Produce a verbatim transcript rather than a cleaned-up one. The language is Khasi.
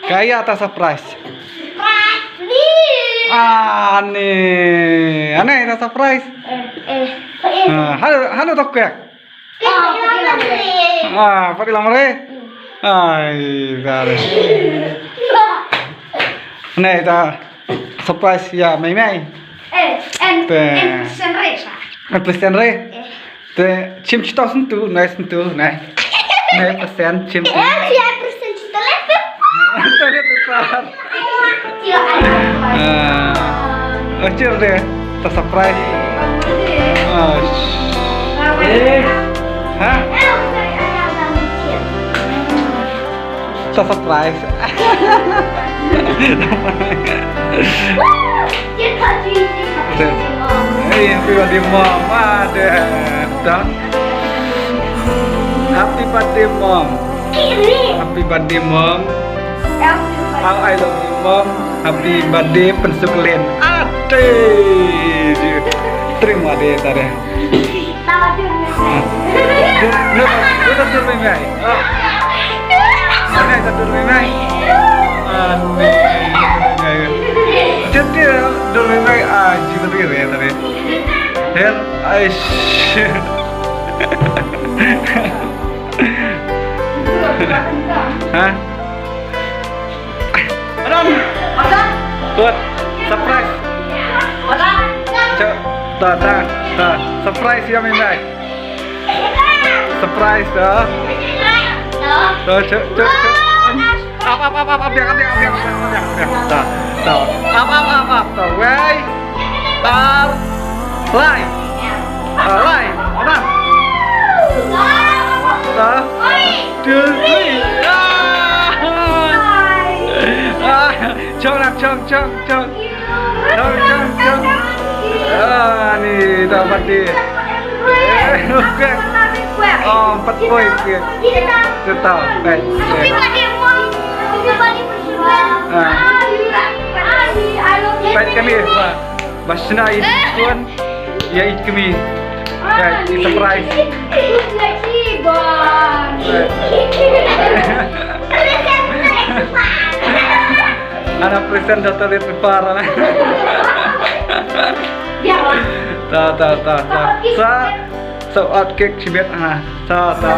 Kaei ïa ta surprise? Surprise ni. Ani. Ani ta surprise. Eh, eh. Ah, hano, hano to kek? Ah, pati lamre. Ai, dale. Ani ta surprise ïa Mei Mei. Eh, en, en Senre sa. En Senre. Eh. Te chim chito sentu, nai sentu, nai. Nai persen chim tu. Eh, ya persen chito le. Tadi tu sar. Achir de, ta surprise. Ah, sh- Ha? Ta surprise. Hey, happy birthday mom. Ada. Happy birthday mom. Happy birthday mom. I love you mom. Happy birthday Pensuklin. Ade. Terima kasih tadi. Dia tak turun mai. Mai tak turun mai. Aneh. Jadi turun mai aji tadi ya tadi. Her, aish. Ha? Adan. Adan. Buat surprise. Adan. Cok, ta ta ta. Surprise ya Mei Mei. Surprise ta. Ta cok cok cok. Ap ap ap ap ap biak biak biak biak biak. Ta ta. Ap ap ap ap ta. Wei. Ar. Lai. Ah, lai. Adan. Ta. Two, three. Ah. Ah. Chong lah, chong, chong, chong. Chong, chong, chong. Ah, ni dapat di. Eh, bukan. Oh, empat poin ke. Kita tahu, baik. Ah. Baik kami. Ba shna ïa i khun, ïa i kmie. Ïa i surprise. Ana present da toilet paper ana. Ta ta ta ta. Sa sa ot cake shibit ana. Ta ta.